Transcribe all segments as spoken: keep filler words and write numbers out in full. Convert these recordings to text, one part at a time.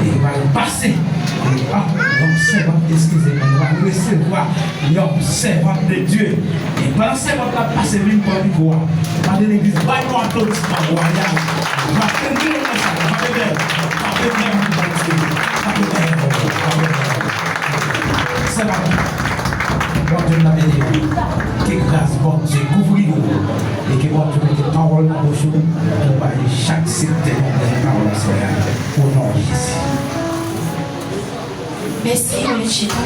Li pral pase. Ah, yon sèvant, eskize mwen, nou pral resevwa yon sèvant de Dye. E pandan sèvant la ap pase, vin pran mikwo a. Mande legliz, bay yon aplodisman wayal. Frape byen nan sal la, frape byen, frape byen pou Bondye. Frape byen, frape byen. Sèvant, Bondye n ap beni w. Ke gras Bondye kouvri w. E ke Bondye mete pawòl nan bouch ou, pou bay chak sektè yon bèl pawòl aswè a. O non de Jezi. Mèsi, Mèt Chita.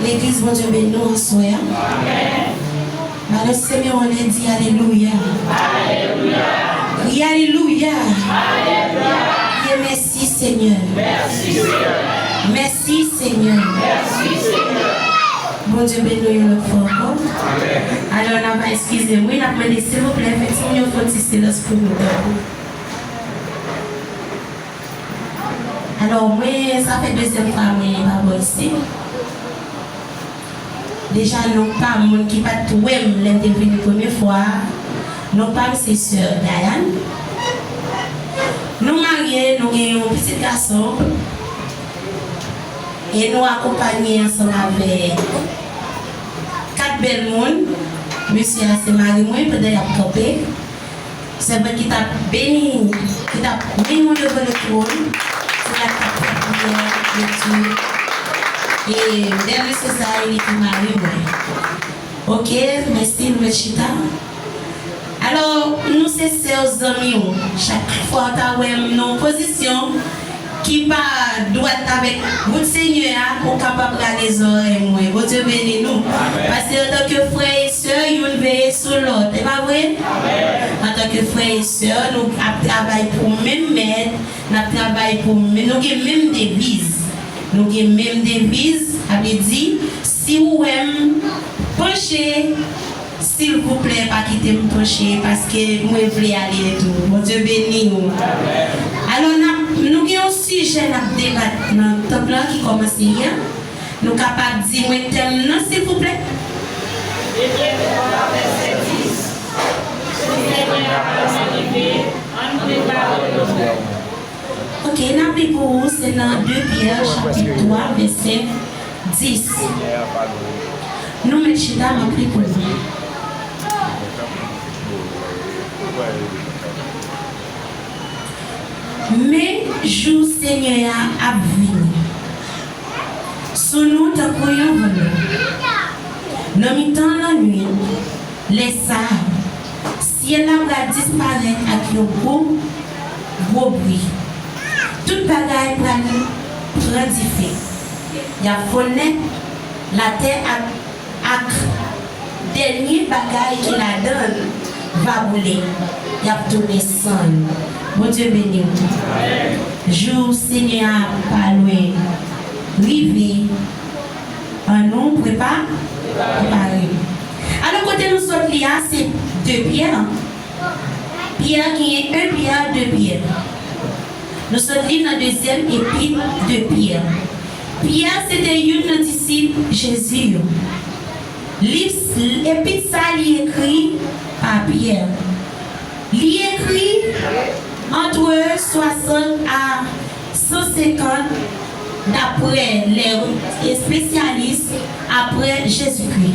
Legliz, Bondye beni nou aswè a. Balans se men w anlè, di alelouya. Kriye alelouya. Kriye mèsi, Senyè. Mèsi, Senyè. Bondye beni nou yon lòt fwa ankò. Alò, n ap, eskize m, wi, n ap mande, silvouplè, fè timoun yo fè yon ti silans pou nou, tanpri. Alò, mwen, sa fè dezyèm fwa mwen pa bò isit. Deja, non pa m, moun ki pa t wè m lè m te vini premye fwa a, non pa m se sè Dayane. Nou marye, nou gen yon pitit gason, e nou akonpaye ansanm avèk kat bèl moun. Mesye a se mari mwen pandan y ap kanpe. Sèvant ki t ap beni, ki t ap mennen mwen devan le twòn, se la k t ap fè priyè, lekti. E bèl mesye sa a, li ki mari mwen. Oke, mèsi, nou mèt chita. Alò, nou se sè w, zanmi w. Chak fwa w ta wè m nan yon pozisyon, ki pa dwat avèk wout Senyè a, ou kapab rale zòrèy mwen. Bondye beni nou. Paske antanke frè e sè, youn veye sou lòt. E pa vre? Antanke frè e sè, nou ap travay pou menm mèt, n ap travay pou men-, nou gen menm deviz. Nou gen menm deviz, sa vle di, si ou wè m panche, silvouplè, pa kite m panche, paske mwen vle ale tou. Bondye beni w. Alò, n ap, nou gen yon sijè n ap debat nan tanp lan ki kòmanse yè. Nou kapab di mwen tèm nan, silvouplè? Ebre twa, vèsè dis. Jou Senyè a rive, ann prepare nou. Oke, n ap li pou ou, se nan de Pyè, chapit twa, vèsè dis. Nou mèt chita, m ap li pou nou. Men jou Senyè a ap vini sou nou tankou yon vòlò. Nan mitan lannwit, lè sa a, syèl la pral disparèt ak yon gwo, gwo bri. Tout bagay pral pran dife. Y ap fonn nèt, latè ak, ak dènye bagay ki ladan l va boule. Y ap tounen sann. Bondye beni w. Jou Senyè a pa lwen rive. Ann nou prepa-, prepare nou. Alò, kote nou sot li a, se de Pyè. Pyè genyen en Pyè, de Pyè. Nou sot li nan dezyèm epit de Pyè. Pyè se te youn nan disip Jezi yo. Liv, epit sa li ekri pa Pyè. Li ekri antre swasant a san senkant, daprè lè espesyalis, apre Jezikri.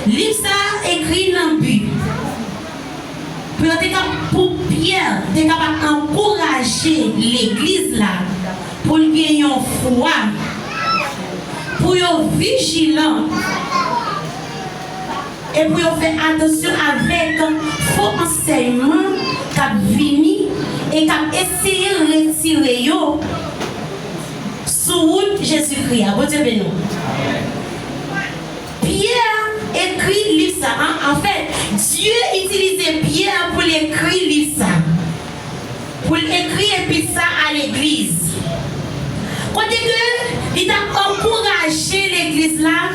Liv sa a ekri nan bi pou yo te kap-, pou Pyè te kapab ankouraje legliz la pou l gen yon fwa, pou yo vijilan, e pou yo fè atansyon avèk fo ansèyman k ap vini e k ap eseye retire yo sou wout Jezikri a. Bondye beni w. Pyè ekri liv sa a. Anfèt, Dye itilize Pyè pou l ekri liv sa a. Pou l ekri epit sa a legliz. Kote ke li t ap ankouraje legliz la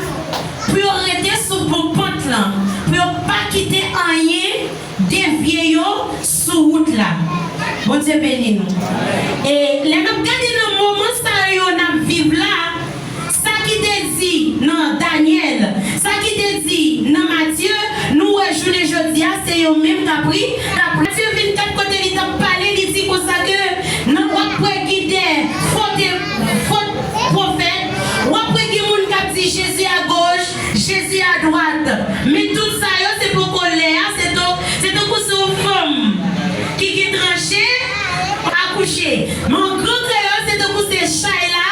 pou yo rete sou bon pant lan, pou yo pa kite anyen devye yo sou wout la. Bondye beni nou. E lè n ap gade nan moman sa yo n ap viv la, sa ki te di nan Danyèl, sa ki te di nan Matye, nou wè jounen jodi a, se yo menm k ap ri, k ap ri. Matye vennkat, kote li t ap pale, li di konsa ke nan, w ap wè gen de fo, de fo pwofèt, w ap wè gen moun k ap di Jezi agoch, Jezi adwat. Men tout sa yo, se poko lè a, se to, se tankou se yon fanm ki gen tranche, akouche. Men an gran kreyòl, se tankou se chay la,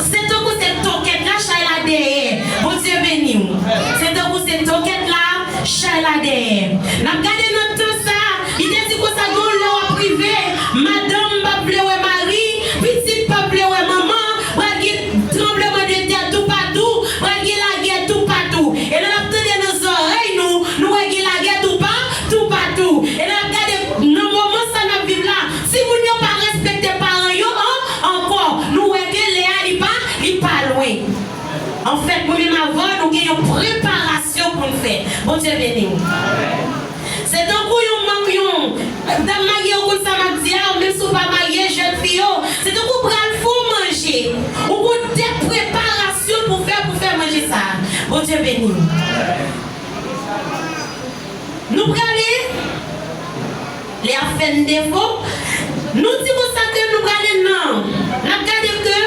se tankou se tokèt la, chay la dèyè. Bondye beni w. Se tankou se tokèt la, chay la dèyè. N ap gade nan tan sa, li te di konsa, gen yon lè w ap rive, madanm p ap vle wè mari, pitit p ap vle wè manman, pral gen tranbleman de tè toupatou, pral gen lagè toupatou. E lè n ap tande nan zòrèy nou, nou wè gen lagè toupa, toupatou. E lè n ap gade nan moman sa n ap viv la, timoun yo pa respekte paran yo an, ankò. Nou wè ke lè a li pa, li pa lwen. Anfèt, mwen menm avè w, nou gen yon preparasyon pou n fè. Bondye beni w. Se tankou yon manm, yon, dam marye yo konn sa m ap di a, ou menm si w pa marye, jèn fi yo, se tankou pral fè w manje. Ou gon de preparasyon pou fè, pou fè manje sa a. Bondye beni w. Nou prale, lè ap fè n defo. Nou di konsa ke nou prale nan, n ap gade ke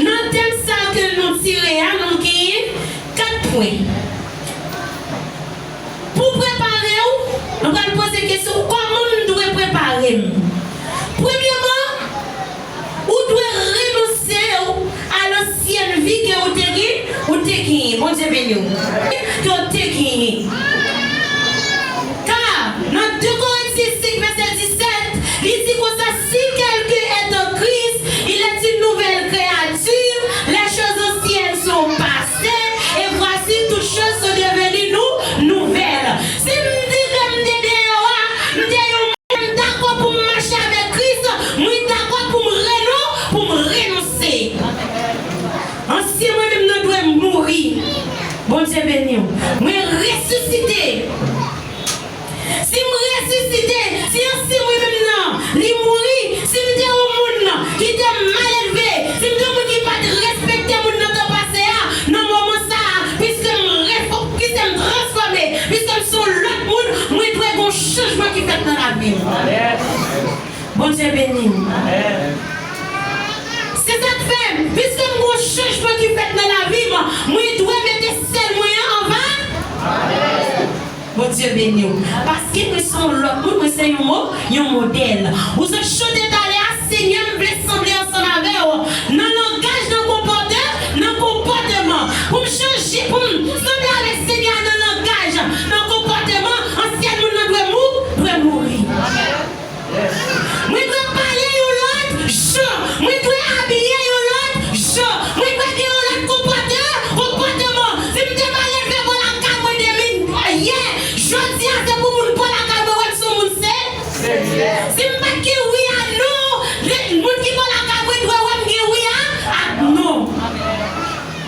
nan tèm sa ke nou tire a, nou genyen kat pwen. Pou prepare w, nou pral poze kesyon, kòman m dwe prepare m? Premyèman, ou dwe renonse w a lansyèn vi ke ou te gen, ou te genyen. Bondye beni w. Ke w te genyen. Ka, nan de Korentyen senk vèsè disèt, li di konsa, si quelqu'un est en Christ, il est une nouvelle créature, les choses anciennes sont passées, et voici, toutes choses sont devenues nou, nouvelles. Si m di ke m te deyò a, m te yon, m dakò pou m mache avèk Kris, mwen dakò pou m renon, pou m renonse. Ansyen mwen menm nan dwe mouri. Bondye beni w. Mwen resisite. Si m resisite, si ansyen mwen menm nan, li mouri, si m te yon moun ki te malelve, si m te yon moun ki pa t respekte moun nan tan pase a, nan moman sa a, piske m refo-, piske m transfòme, piske m se yon lòt moun, mwen dwe gen yon chanjman ki fèt nan lavi m. Bondye beni w. Se sa k fè, piske m gen yon chanjman ki fèt nan lavi m, mwen dwe mete sèl mwen an anvan. Bondye beni w. Paske mwen se yon lòt moun, mwen se yon mo-, yon modèl. Ou sot chante talè a, Senyè, m vle sanble ansanm avè w. Nan langaj, nan konpòte-, nan konpòteman. Pou m chanje, pou m sanble avèk Senyè a nan langaj, nan konpòteman, ansyen moun nan dwe mou-, dwe mouri. Mwen dwe pale yon lòt jan. Mwen dwe abiye yon lòt jan. Mwen dwe gen yon lòt konpòte-, konpòteman. Si m te pa leve bò lakay mwen demen yè, jodi a se pou moun bò lakay mwen wè m se yon moun se-, serye. Si m pa t gen wi ak non, moun ki bò lakay mwen dwe wè m gen wi a, ak non.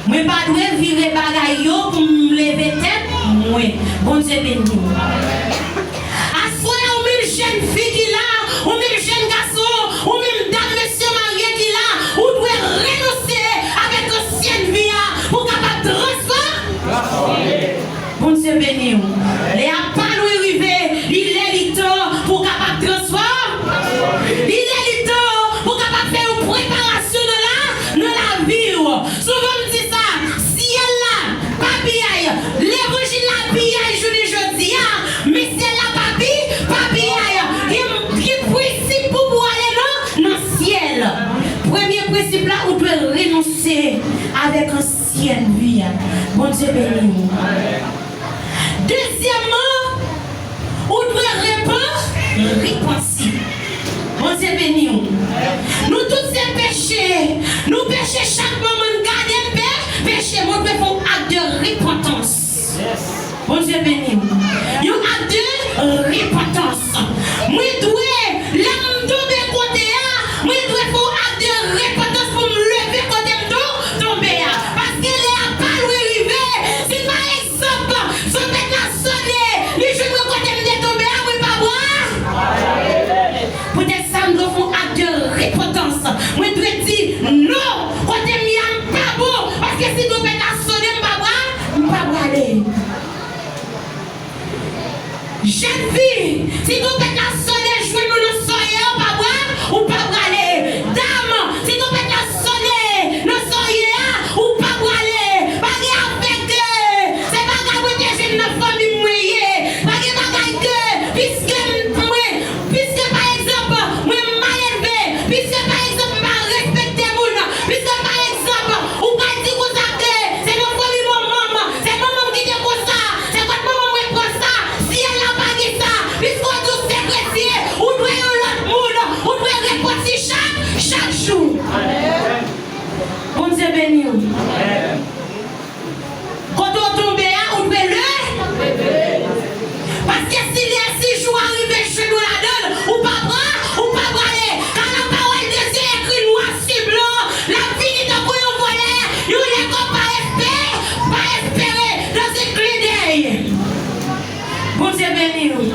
Mwen pa dwe vire bagay yo pou m leve tèt mwen. Bondye beni w. Aswè a, ou menm jèn fi ki la, ou menm jèn gason, ou menm dam, mesye marye ki la, ou dwe renonse avèk ansyen vi a pou w kapab transfòme. Bondye beni w. Lè a pa lwen rive, li lè li tan pou w kapab transfòme. Li lè li tan pou w kapab fè yon preparasyon nan la, nan lavi w. Souvan m di sa, syèl la pa piyay, levanjil la piyay jounen jodi a, men syèl la pa pi, pa piyay. Gen, gen prensip pou, pou ale nan, nan syèl. Premye prensip la, ou dwe renonse avèk ansyen vi a. Bondye beni w. Dezyèmman, ou dwe repan-, repanti. Bondye beni w. Nou tout se peche. Nou peche chak moman n gade n pe-, peche. Men w dwe fè yon ak de repantans. Bondye beni w. Yon ak de repantans. Mwen dwe, lè m tonbe kote a, mwen dwe fè yon ak de repantans pou m leve kote m ton-, tonbe a. Paske lè a pa lwen rive. Si pa egzanp, twonpèt la sone, li jwenn mwen kote m te tonbe a, mwen pa bra-, poutèt sa, m dwe fè yon ak de repantans. Mwen dwe di, non, kote m ye a, m pa bon. Paske si twonpèt la sone, m pa bra-, m pa prale. Piske mwen, piske pa egzanp, mwen m mal elve, piske pa egzanp m pa respekte moun, piske pa egzanp, ou pral di konsa ke se nan fanmi manman m, se manman m ki te konsa, se kot manman mwen pran sa, syèl la pa gen sa, piske w di w se kretyen, ou dwe yon lòt moun, ou dwe repanti chak, chak jou. Bondye beni w. Kote w tonbe a, ou dwe leve. Paske si lè, si jou a rive jwenn ou ladan l, ou pa pran, ou pa prale. Kan lapawòl de Dye ekri nwa si blan, l ap vini tankou yon vòlè, yon lè kòm pa espe-, pa espere, dans un clin d'œil. Bondye beni w.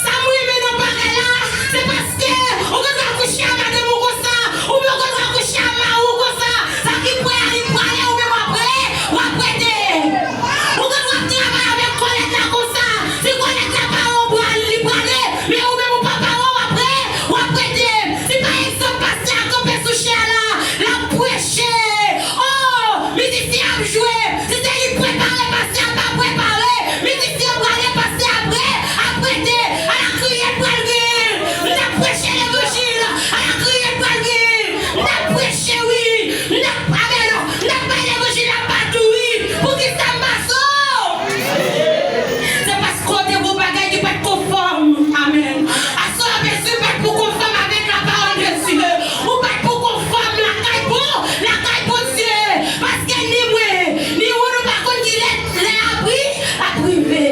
Sa m renmen nan bagay la, se paske ou gen dwa kouche a madanm ou konsa, oubyen ou gen dwa kouche a mari w konsa, sa ki prè a li prale, oubyen w ap re-, w ap rete. Ou gen dwa ap travay avèk kòlèg la konsa, si kòlèg la pa yon bral, li prale, men ou menm ou pa paran, w ap re-, w ap rete. Si pa egzanp pastè a kanpe sou chè a la, l ap preche, oh, mizisyen ap jwe, si se li k prepare, pastè a pa prepare, mizisyen prale, pastè ap re-, ap rete, ala kriye l pral gen, m t ap preche levanjil, ala kriye l pral gen, m t ap preche wi, m t ap, amèn, m t ap bay levanjil la patou wi, poukisa m pa sou? Se paske w te gon bagay ki pa t konfòm, amèn. Aswè a, bezwen pa t pou konfòm avèk lapawòl de Dye. Ou pa t pou konfòm lakay bon, lakay Bondye. Paske ni mwen, ni ou, nou pa konn ki lè, lè a pri-, ap rive.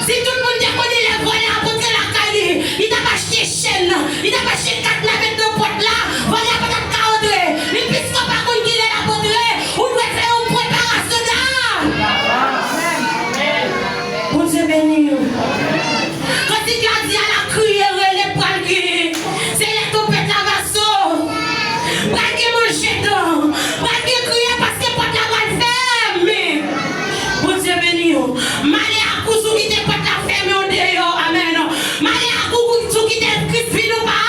Si tout moun te konnen lè vòlè ap antre lakay li, li t ap achte chèn, li t ap achte kat la met nan pòt la, vòlè a pa t ap ka antre. Men piske w pa konn ki lè l ap antre, ou dwe fè yon preparasyon da. Bondye beni w. Kantik la di, ala kriye, rele pral gen. Se lè twonpèt la va so-, pral gen manje dan, pral gen kriye paske pòt la pral fèmen. Bondye beni w. Malè ak ou si w kite pòt la fèmen ou deyò. Amèn. Malè ak ou si w kite Kris vin ou pa,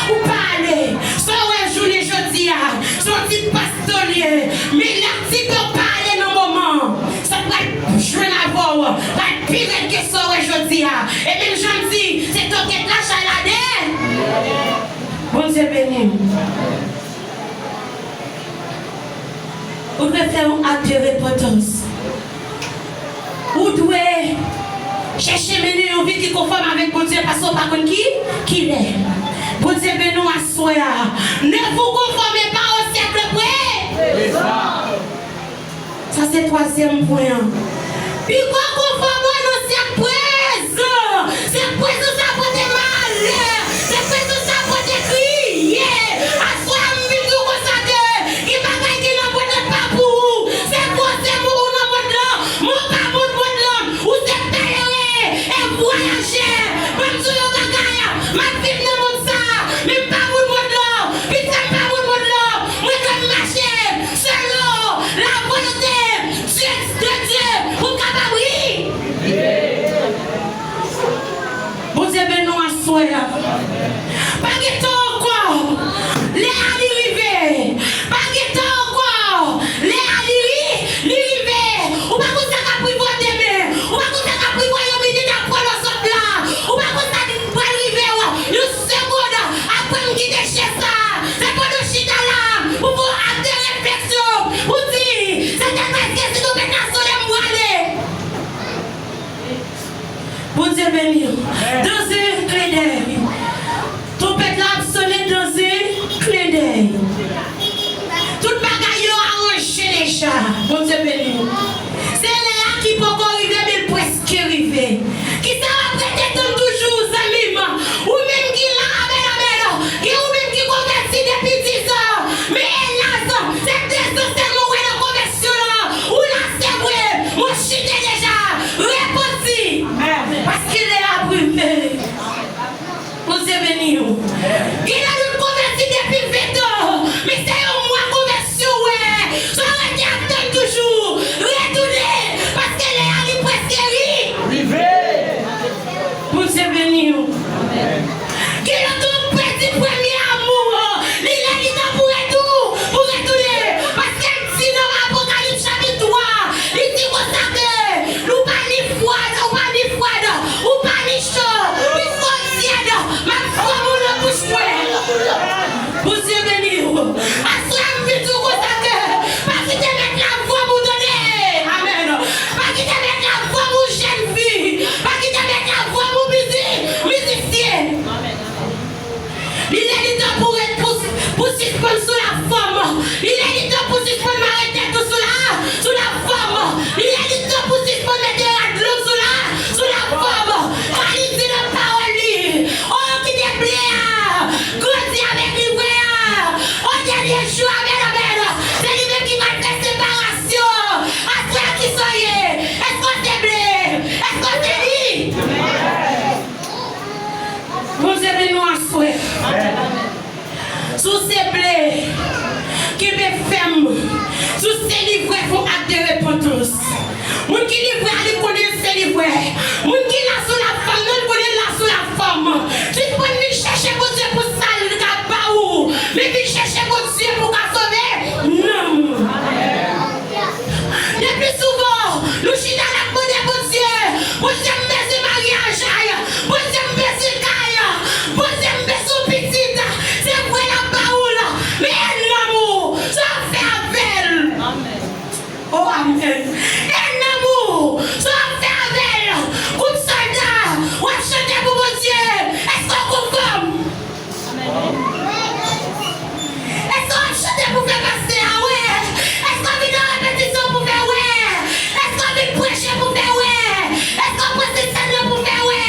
ou pa ale. Sa w wè jounen jodi a, se yon ti pastè w ye. Men lè ti pè w pa ale nan moman, sa k pral jwenn avè w pral pi rèd ke sa w wè jodi a. E menm jan m di, se tokèt la chay la de. Bondye beni w. Ou dwe fè yon ak de repantans. Ou dwe chèche mennen yon vi ki konfòm avèk Bondye paske w pa konn ki, ki lè. Bondye beni w aswè a. Ne vous conformez pas au siècle présent. Sa se twazyèm pwen an. Piga w konfòme w nan syèk prezan. Syèk prezan sa pote malè. Syèk prezan sa pote kriye. Aswè a m vin di w konsa ke gen bagay ki nan pòt la pa pou ou. Se gwo se mou ou nan mond lan. Men w pa moun mond lan. Ou se pèleren e vwayajè. Ban m di w yon bagay. M ap viv nan mond sa. Men m pa moun mond lan. Piske m pa moun mond lan. Mwen dwe mache selon lavolonte Dye, de Dye, pou m kapab ri. Bondye beni w aswè a. Pa gen tan ankò. Lè a li rive. Pa gen tan ankò. Lè a li ri-, li rive. Ou pa konn sa k ap rive w demen. Ou pa konn sa k ap rive w yon minit apre lè w sot la. Ou pa konn sa k pral rive w yon segonn apre m kite chèz sa. Se pandan w chita la, ou fè yon ak de refleksyon, ou di, se tèt èske si twonpèt la sone m prale. Bondye beni w. Dans un clin d'œil. Twonpèt la ap sone dans un clin d'œil. Tout bagay yo aranje deja. Bondye beni w. Se lè a ki poko rive, men l prèske rive. Kisa w ap rete tann toujou, zanmi m? Ou menm ki la, amèn, amèn. Gen ou menm ki konvèti depi dizan. Men elas, se dezan sèlman w wè nan konvèsyon an. Ou la, se vre, men w chite deja. Repanti. Amèn. Paske lè a ap rive. Si w se ble, kenbe fèm. Si w se livrè, fè yon ak de repantans. Moun ki livrè a, li konnen l se livrè. Moun ki la sou lafòm nan, li konnen l la sou lafòm. Si w pa vin chèche Bondye pou sa l ka ba ou, men vin chèche Bondye pou w ka sove nanm ou. Le pli souvan, nou chita n ap mande Bondye, Bondye, m bezwen maryaj, ay, Bondye, m bezwen kay, Bondye, m bezwen pitit. Se vre, l ap ba ou l, men e nanm ou, sa w ap fè avè l? O, amèn. E nanm ou, sa w ap fè avè l? Kout sòlda, w ap chante pou Bondye, èske w konfòm? Èske w ap chante pou fè pastè a wè? Èske w vin nan repetisyon pou fè wè? Èske w vin preche pou fè wè? Èske w pran sisèn nan pou fè wè?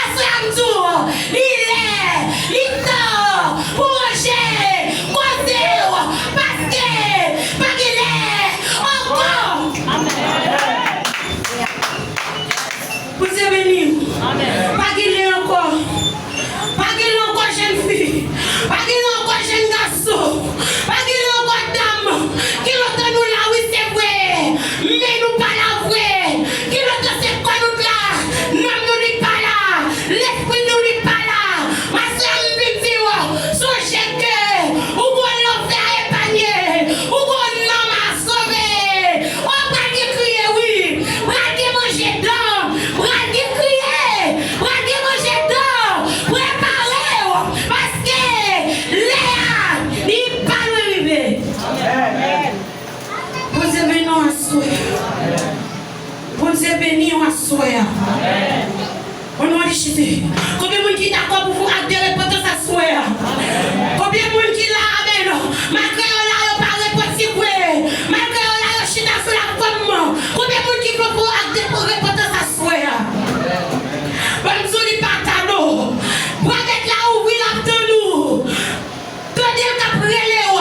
Aswè a m di w, li lè, li tan pou ranje koze w, paske pa gen lè ankò. Bondye beni w. Pa gen lè ankò. Pa gen lè ankò, jèn fi. Pa gen lè ankò, jèn gason. Pa gen lè ankò, dam. Gen lontan nou la, wi, se vre. Men nou pa la vre. Gen lontan se kò nou t la. Nanm nou li pa la. Lespri nou li pa la. Mache m vin di w, sonje ke ou gon lè w fè a epanye, ou gon nanm a sove. O, pral gen kriye, wi. Pral gen manje dan. Pral gen kriye. Pral gen manje dan. Prepare w. Paske lè a, li pa lwen rive. Bondye beni w aswè. Bondye beni w aswè a. O non de Jezi. Konbyen moun ki dakò pou fè ak de repantans aswè a? Konbyen moun ki la, amèn? Malgre yo la, yo pa repanti vre. Malgre yo la, yo chita sou lafòm. Konbyen moun ki vle fè ak de repantans aswè a? Ban m di w, li pa tann ou. Bwa vèt la ouvri, l ap tann ou. Tande l k ap rele w.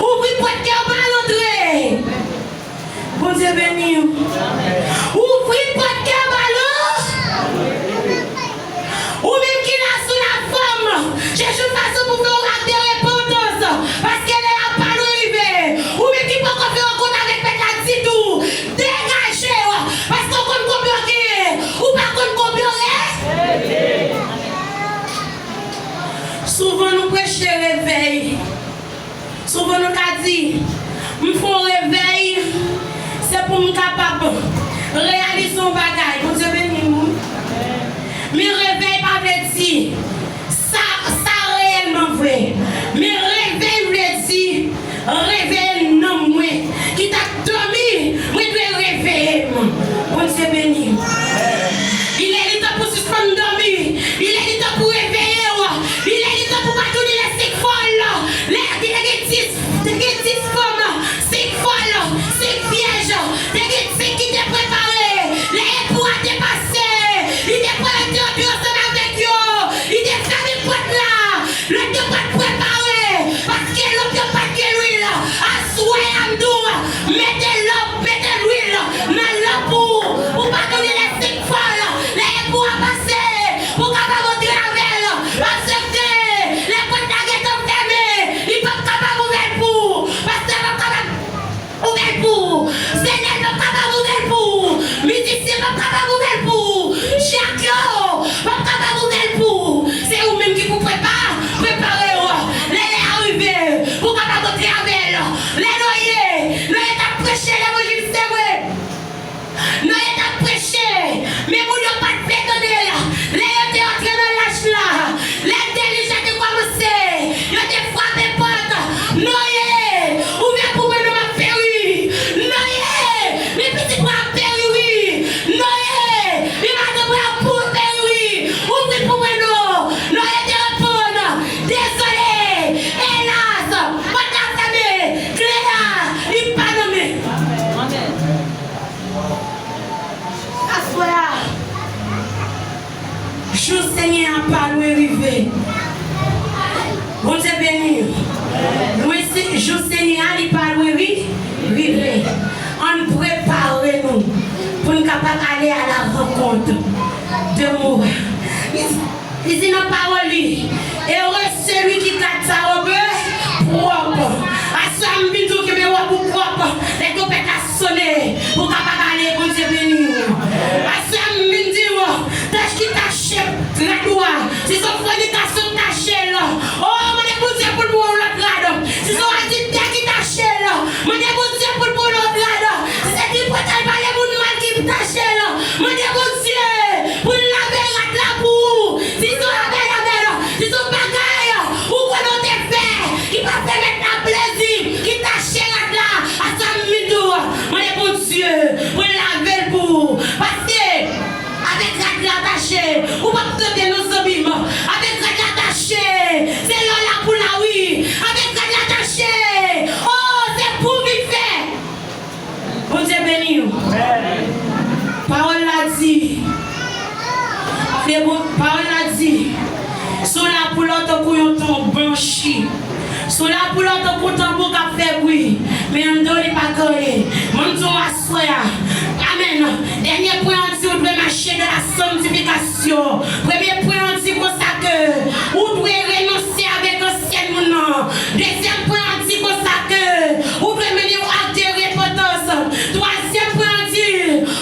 Ouvri pòt kè w ba l antre. Bondye beni w. Ouvri pòt kè w ba l. Ou menm ki la sou lafòm, chèche yon fason pou fè yon ak de repantans, paske lè a pa lwen rive. Ou menm ki poko fè rankont avèk Mèt la ditou, degaje w, paske w konn konbyen w genyen, ou pa konn konbyen w rete. Souvan nou preche revèy. Souvan nou ka di, m fè yon revèy, se pou m kapab reyalize yon bagay. Bondye beni w. Men revèy pa vle di sa, sa reyèlman vre. Men revèy vle di, reveye nanm mwen ki t ap dòmi, mwen dwe reveye m. Bondye beni w. Li lè li tan pou sispann dòmi. Li lè li tan pou reveye w. Li lè li tan pou pa tounen lè senk fòl. Lè te gen dis, te gen dis fanm, senk fòl, senk vyèj. Te gen senk ki te prepare. Lè epou a te pase, li te pran yo te antre ansanm avèk yo. Li te fèmen pòt la. Lè yo pa t prepare, paske lanp yo pa t gen lwil. Aswè a m di w, mete lanp, mete lwil nan lanp ou, pou pa tounen lè senk fòl. Lè epou a pase, pou kapab antre avè l. Paske lè pòt la gentan fèmen, li p ap kapab ouvè l pou ou. Pastè p ap kapab ouvè l pou ou. Senèl p ap kapab ouvè l pou ou. Mizisyen p ap kapab ouvè l pou ou. Dyak yo p ap kapab ouvè l pou ou. Se ou menm ki pou prepa-, prepare w. Lè lè a rive, pou w kapab antre avè l. Lè Noye, Noye t ap preche levanjil, se vre. Noye t ap preche, men moun yo pa t vle tande l. Lè yo te antre nan lach la, lè delij la te kòmanse, yo te frape pòt. Noye, ouvè pou mwen non, m ap peri. Noye, men pitit mwen ap peri, wi. Noye, men madanm mwen ap pou peri, wi. Ouvri pou mwen non. Noye te reponn, dezole, elas, pòt la fèmen, kle a, li pa nan men. Aswè a, jou Senyè a pa lwen rive. Bondye beni w. Lwen se, jou Senyè a, li pa lwen ri-, rive. Ann prepare nou pou n kapab ale à la rencontre de Mourad. Li di nan pawòl li, heureux celui qui garde sa robe. Tande non, zanmi m. Avèk rad la tache, se la w la pou la wi. Avèk rad la tache, oh, se pou w vin fè. Bondye beni w. Pawòl la di, se bon, pawòl la di, si w la pou la w tankou yon tonb blanchi. Si w la pou la w tankou tanbou k ap fè bri, men anndan w li pa gen anyen. Mwen m di w aswè a. Amèn. Dènye pwen an di w dwe mache nan la sanntifikasyon. Premye pwen an di konsa ke ou dwe renonse avèk ansyen moun nan. Dezyèm pwen an di konsa ke ou dwe mennen yon ak de repantans. Twazyèm pwen an di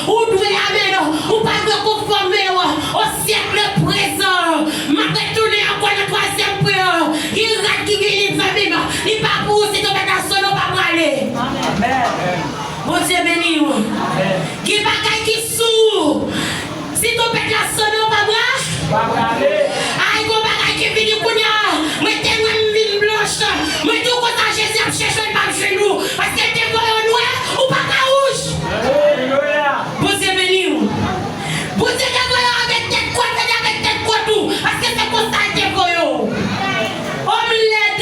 ou dwe, amèn, ou pa dwe konfòme w o syèk prezan. M ap retounen ankò nan twazyèm pwen an. Gen rad ki vini, zanmi m, li pa pou ou, si tonbèt la sonnen w pa prale. Amèn. Bondye beni w. Gen bagay ki sou ou. Si tonbèt la sonnen w pa prale. Ay, gon bagay ki vini kounye a. Mwen te nwè m vin blanch. Mwen di w konsa Jezi ap chèche w, li p ap jwenn ou. Paske l te voye w nwè, ou pa ka wouj. Bondye beni w. Bondye te voye w avèk tèt kòt, vini avèk tèt kòt ou. Paske se konsa l te voye w. Òm lèd,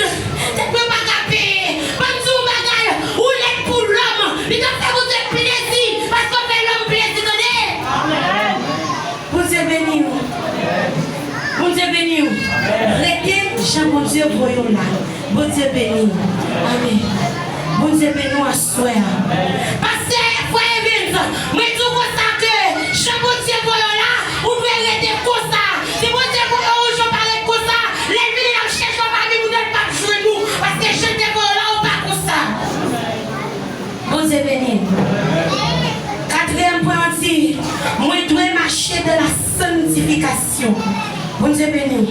tèt mwen pa ka peye. Ban m di w yon bagay, ou lèd pou lòm. Li t ap fè Bondye plezi, paske w fè lòm plezi, tande. Bondye beni w. Bondye beni w. Rete jan Bondye voye w la. Bondye beni w. Amèn. Bondye beni w aswè a. Pastè, frè Evens, mwen di w konsa ke jan Bondye voye w la, ou dwe rete konsa. Si Bondye voye w yon jan w pa ret konsa, lè l vini l ap chèche w pami moun yo, l p ap jwenn ou, paske jan l te voye w la, ou pa konsa. Bondye beni w. Katriyèm pwen an di, mwen dwe mache dans la sanctification. Bondye beni w.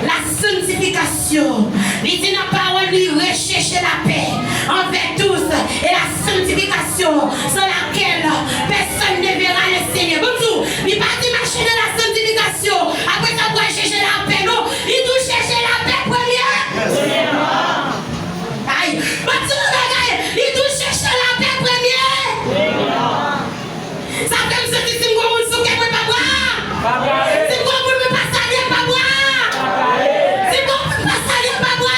La sanctification. Li di nan pawòl li, recherchez la paix envers tous et la sanctification sans laquelle personne ne verra le Seigneur. Bondye, li pa di mache dans la sanctification. Apre sa, w pral chèche lapè, non. Li di w chèche lapè premye. Ay, ban m di w yon bagay, li di w chèche lapè premye. Sa fè m santi si m gon moun sou kè mwen pa bwa. Si m gon moun mwen pa salye pa bwa. Si m gon moun pa salye pa bwa.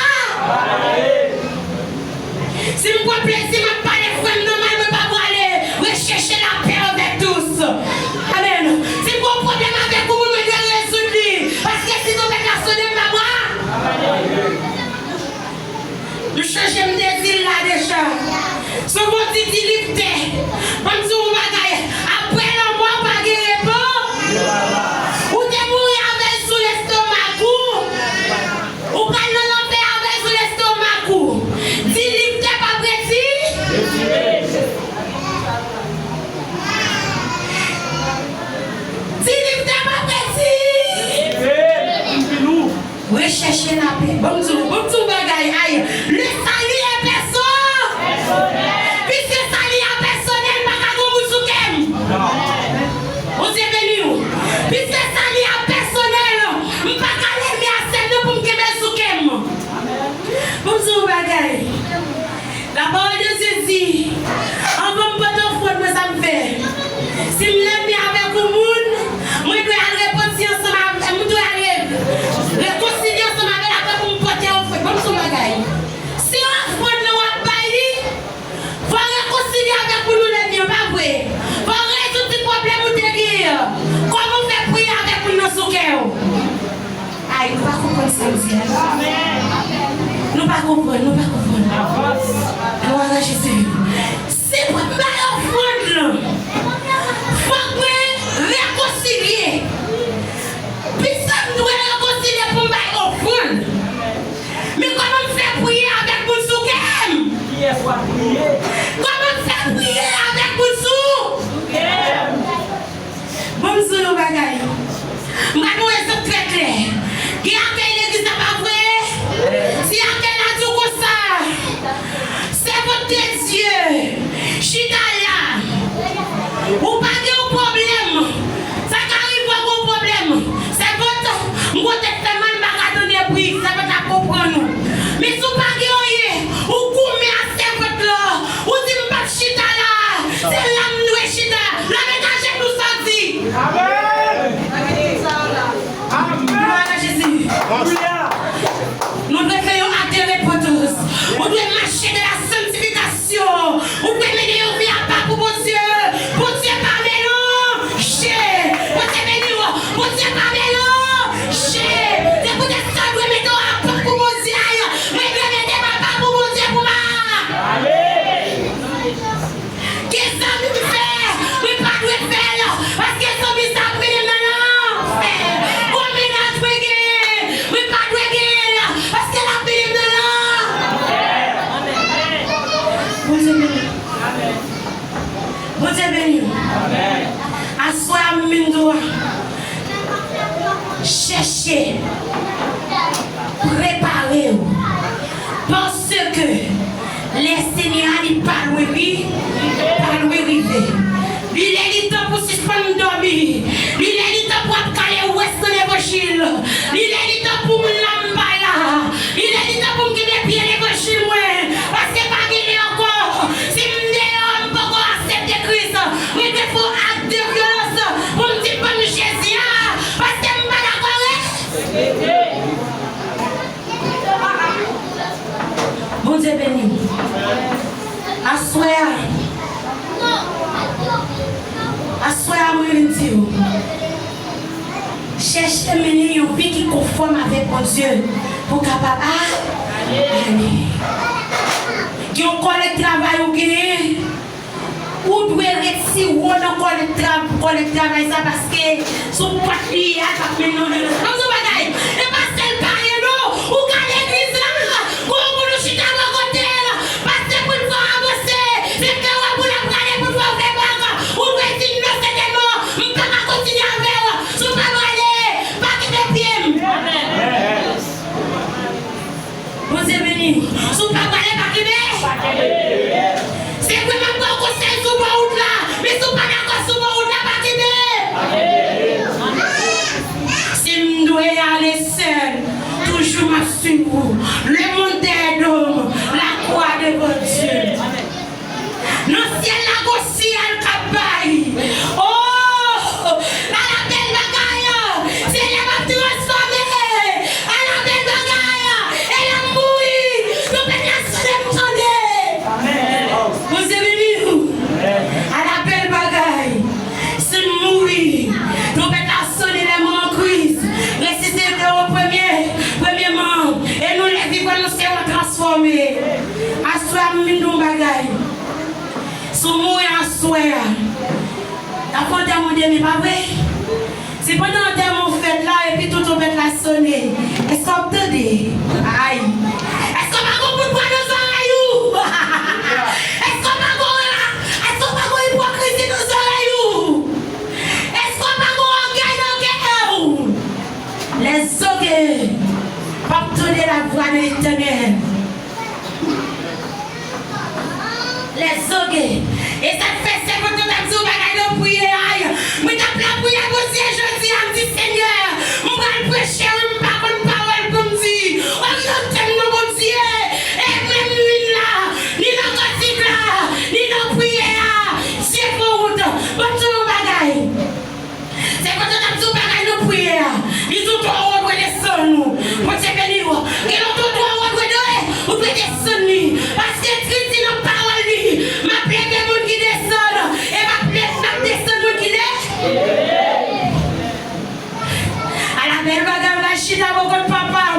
Si m pran plezi m ap pale frè m nan mal mwen pa bwa ale. Recherchez la paix avec tous. Amèn. Si m gon pwoblèm avèk yon moun mwen dwe rezoud li. Paske si tonbèt la sonnen m pa bwa. M chanje m de zil la deja. Sou bon di di liv tè. Ban m di w yon bagay. Apre lanmò pa gen repo. Ou te mouri avè l sou lestomak ou. Ou pral nan lanfè avè l sou lestomak ou. Di liv tè p ap reti. Di liv tè p ap reti. Recherchez la paix. Ban m di w, ban m di w bagay. Ay, le salut est perso-, piske sali a pèsonèl, m pa ka gon moun sou kè m. Bondye beni w. Piske sali a pèsonèl, m pa ka lènmi a sè m nan pou m kenbe l sou kè m. Ban m di w bagay. La parole de Dieu di, anvan m pote ofrann mwen sa m fè, si m lènmi avèk yon moun, mwen dwe al repanti ansanm avè-, mwen dwe al re-, rekonsilye ansanm avè l apre pou m pote ofrann. Ban m di w bagay. Si ofrann nan w ap bay li, fò w rekonsilye avèk moun ou lènmi an, pa vre? Fò w rezoud ti pwoblèm ou te genyen an. Kòman w fè priye avèk moun nan sou kè w? Ay, nou pa konprann sa m di a, non. Nou pa konprann, nou pa konprann. Glwa a Jezi. Si pou m bay ofrann lan, fòk mwen rekonsilye. Piske m dwe rekonsilye pou m bay ofrann. Men kòman m fè priye avèk moun sou kè m? Kiyès w ap priye? Kòman m fè priye avèk moun sou kè m? Ban m di w yon bagay. M ba nou yon egzanp trè klè. Gen akèy legliz la, pa vre? Ti akèy la di w konsa, sèvant de Dye, chita la. Ou pa gen yon pwoblèm. Sa ka rive w gen yon pwoblèm. Sèvant, m gon tèt fè mal, m pa ka tande bri. Sèvant la konprann ou. Men si w pa gen anyen, ou goumen ak sèvant lan. Ou di m p ap chita la. Se la m dwe chita. Leve ajenou, sa w di. Amèn. Glwa a Jezi. Nou dwe fè yon ak de repantans. Ou dwe mache de la santifikasyon. Ou dwe mennen yon vi apa pou Bondye. Bondye pa melanje. Bondye beni w. Bondye pa melanje. Se poutèt sa w dwe mete w apa pou Bondye. Mwen dwe mete m apa pou Bondye pou m a. Ki zanmi m fè, mwen pa dwe fè l, paske zanmi sa ap mennen m nan lanfè. Gwo mennaj mwen genyen, mwen pa dwe genyen l, paske l ap mennen m nan lanfè. Bondye beni. Bondye beni. Aswè a m vin di w, chèche, prepare w. Paske lè Senyè a, li pa lwen, wi, pa lwen rive. Li lè li tan pou sispann dòmi. Li lè li tan pou ap kale wès nan levanjil. Li lè li tan pou m la, m pa la. Li lè li tan pou m kenbe pye levanjil mwen. Paske pa gen lè ankò. Si m deyò, m poko aksepte Kris, mwen dwe fè yon ak de vyolans pou m di ban m Jezi a. Paske m pa dakò, wi. Bondye beni w. Aswè a, aswè a, mwen vin di w, chèche mennen yon vi ki konfòm avèk Bondye pou w kapab a-, ale. Gen yon kòlèg travay ou genyen, ou dwe retire w nan kòlèg tra-, kòlèg travay sa, paske se yon pòt li ye a k ap mennen w nan lanfè. Ban m di w bagay, e pa sèl pale non, ou ka legliz la, gon moun ou chita bò kote l, pastè pou l fè w avanse, se kè w ap pou l ap rale pou l fè w fè bak, ou dwe di non sètènman, m pa ka kontinye avè w, si w pa prale, pa kenbe pye m. Bondye beni w. Si w pa prale, pa kenbe. Se vre m ap ba w konsèy sou bò wout la, men si w pa dakò sou bò wout la, pa kenbe. Si m dwe ale sèl, toujou m ap swiv ou. Le monde derrière l'homme, la croix devant Dieu. Nan syèl la, gon siyal k ap bay. Oh! Ala bèl bagay! Senyè m ap transfòme! Ala bèl bagay! E lè m mouri, twonpèt la sonnen, m tande! Bondye beni w! Ala bèl bagay! Si m mouri, twonpèt la sonnen, les morts en Christ ressusciteront premier, premyèman, e nou, les vivants, nou serons transformés. Aswè a, m vin di w yon bagay. Si w mouri aswè a, y ap fè antèman demen, pa vre? Si pandan antèman w fèt la, epi tou twonpèt la sonnen, èske w ap tande? Ay! Èske w pa gon bout bwa nan zòrèy ou? Èske w pa gon, èske w pa gon ipokrizi nan zòrèy ou? Èske w pa gon ògèy nan kè w? Les orgueilleux p ap tande la voix de l'Éternel. Les orgueilleux. E sa k fè sèvant lan t ap di yon bagay nan priyè a. Mwen t ap lapriyè Bondye jodi a, m di, Senyè, mwen pral preche, wi, m pa konn pawòl pou m di. Oryante m non, Bondye. E menm m vin la, ni nan kantik la, ni nan priyè a. Dye fè wout. Ban m di w yon bagay. Se kote w t ap di w bagay nan priyè a. Li di w twa wo dwe desann ou. Bondye beni w. Gen lontan twa wo dwe dwe, ou dwe desann li. Paske Ekriti nan pawòl li, m ap leve moun ki desann, e m ap le-, m ap desann moun ki de-, ala bèl bagay, m pral chita bò kot papa.